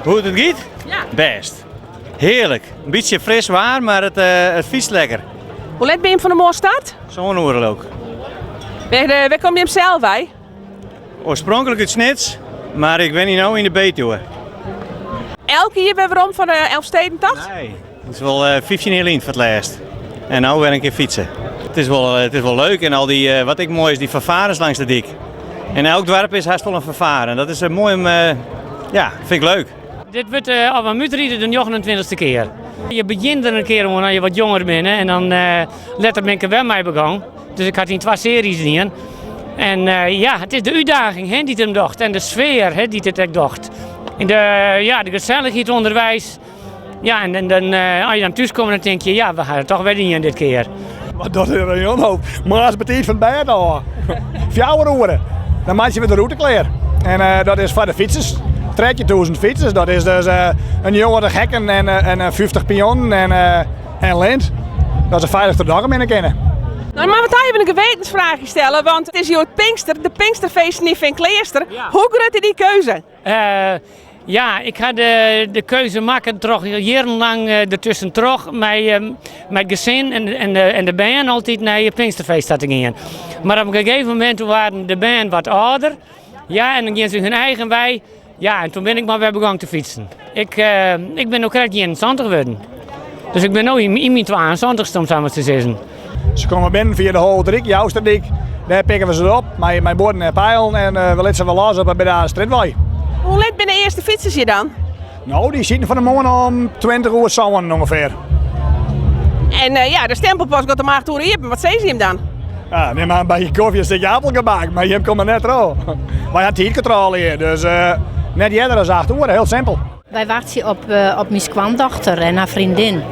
Hoe't it giet? Ja. Bêst. Hearlik. In bytsje fris waar, mar it, uh, it fytst lekker. Hoe let binne jim fan 'e moarn start? Sân oere leau 'k. Wêr, uh, wêr komme jim sels wei? Oarspronklik út Snits, mar ik wenje no yn de Betuwe. Elk jier wer werom foar de Elfstedentocht? Nee, it is wol 15 jier lyn foar it lêst. En no wer in kear fytse. It is wol, it is wol leuk en al dy, wat ek moai is, dy fanfares langs de dyk. En elk doarp is hast wol in fanfare. En dat is moai om, ja, fyn ik leuk. Dit wurdt as we útride de 29ste kear. Je begjinne der in kear oan as je wat jonger binne en dan letter bin ik der wer mei begûn. Dus ik ha it yn twa searjes dien. En ja, it is de útdaging hè, dy't him docht en de sfear hè, dy't it ek docht. En de, ja, de gesellichheid ûnderweis. Ja, en, en dan, as je dan thús komme, dan tink je, ja, we ha it toch wer dien dit kear. Wat docht de rayon Moarns betiid fan bêd ôf. 4 oere. Dan meitsje we de rûte klear. En uh, dat is foar de fytsers. 13.000 fytsers, dat is dus uh, in 90 hekken en, uh, en 50 pionnen en, en lint. Dat se feilich troch Dokkum hinne kinne. Nou, mar we even in gewetensfraachje stelle, want it is hjoed Pinkster, de Pinksterfeesten yn Feankleaster. Ja. Hoe grut is dy keuze? Ja, ik ha de, de keuze makke troch jierrenlang dertusken troch mei, mei it gesin en, en, de, en de bern altyd nei it Pinksterfeest ta te gean. Mar op in gegeven momint waarden de bern wat âlder. Ja, en dan gean se hun eigen wei. Ja, en toen bin ik mar wer begûn te fytsen. Ik, ik bin no krekt 71 wurden. Dus ik bin no yn, yn myn 72ste, om sa mar te sizzen. Se komme binnen fia de Holwerterdyk, Jousterdyk. Dêr pikke we se op mei, mei buorden en peilen en uh, we litte se wer los op de Birdaarderstrjitwei. Hoe let binne de earste fytsers hjir dan? No, dy sieten fan 'e moarn om 20 oer sânen ûngefear. En uh, ja, de stempelpost giet om 8 oere iepen. Wat sizze jim dan? Ja, nim mar in bakje kofje en in stikje appelgebak, mar jim komme net troch. Wy ha tiidkontrôle hjir, dus uh, net earder as 8 oere, hiel simpel. Wy wachtsje op, uh, op myn skoandochter en har freondin.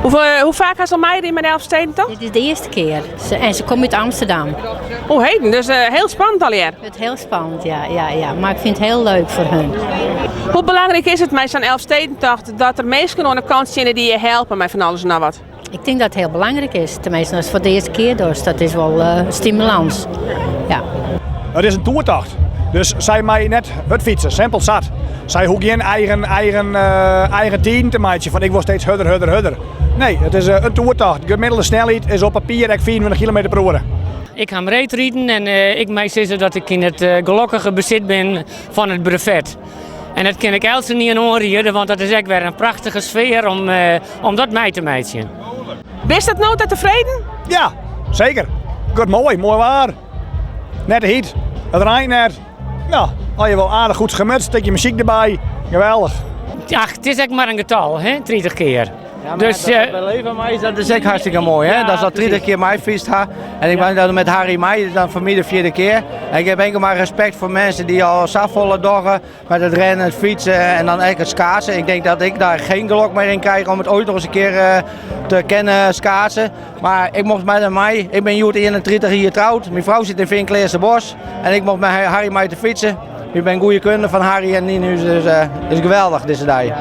Hoe, uh, hoe faak hast al meiriden mei de Elfstedentocht? Dit is de earste kear. Se, en se komt út Amsterdam. O heden, dus uh, hiel spannend allegear. It hiel spannend, ja, ja, ja. Mar ik fyn it hiel leuk foar hun. Hoe belangryk is it mei sa'n Elfstedentocht dat der minsken oan de kant steane dy't je helpe mei fan alles en noch wat? Ik tink dat it hiel belangryk is. Teminsten, as it foar de earste kear dochst, dat is wol uh, stimulans. Ja. It is in toertocht. Dus sy meie net hurd fytse, simpel sat. Sy hoege gjin eigen, eigen, uh, eigen tiden te meitsjen fan ik wol steeds hurder, hurder, hurder. Nee, it is in toertocht. Gemiddelde snelheid is op papier ek 25 km per oere. Ik ha reedriden en uh, ik mei sizze dat ik yn it uh, gelokkige besit bin fan it brevet. En dat kin ik eltsenien oanriede, want dat is ek wer in prachtige sfear om, uh, om dat mei te meitsjen. Bist dat no ta tefreden? Ja, seker. Goed moai, moai waar. Net te hyt, it reint net. No, as je wol aardich goed gemutst, stikje muzyk derby. Geweldich. Ach, it is ek mar in getal, hè, 30 kear. Ja, dus, dat uh, beleven mei, dat is ek hartstikke moai. Hè? Ja, dat is al 30 kear meifytst ha. En ik ben dan met Harry mei, dan foar my de fjirde kear. En ik ha inkeld mar respekt foar minsken dy't al safolle dogge met it rennen, it fytsen en dan ek it skaatsen. Ik denk dat ik daar geen gelok meer in krijg om it oait noch ris in kear uh, te kennen skaatsen. Mar ik mocht mei mei. Ik bin hjoed 31 jier troud. Myn frou sit yn Feankleasterbos. En ik mocht mei Harry mei te fytsen. Ik bin goede kunde fan Harry en Nienhuis, dus uh, is geweldich dizze dei.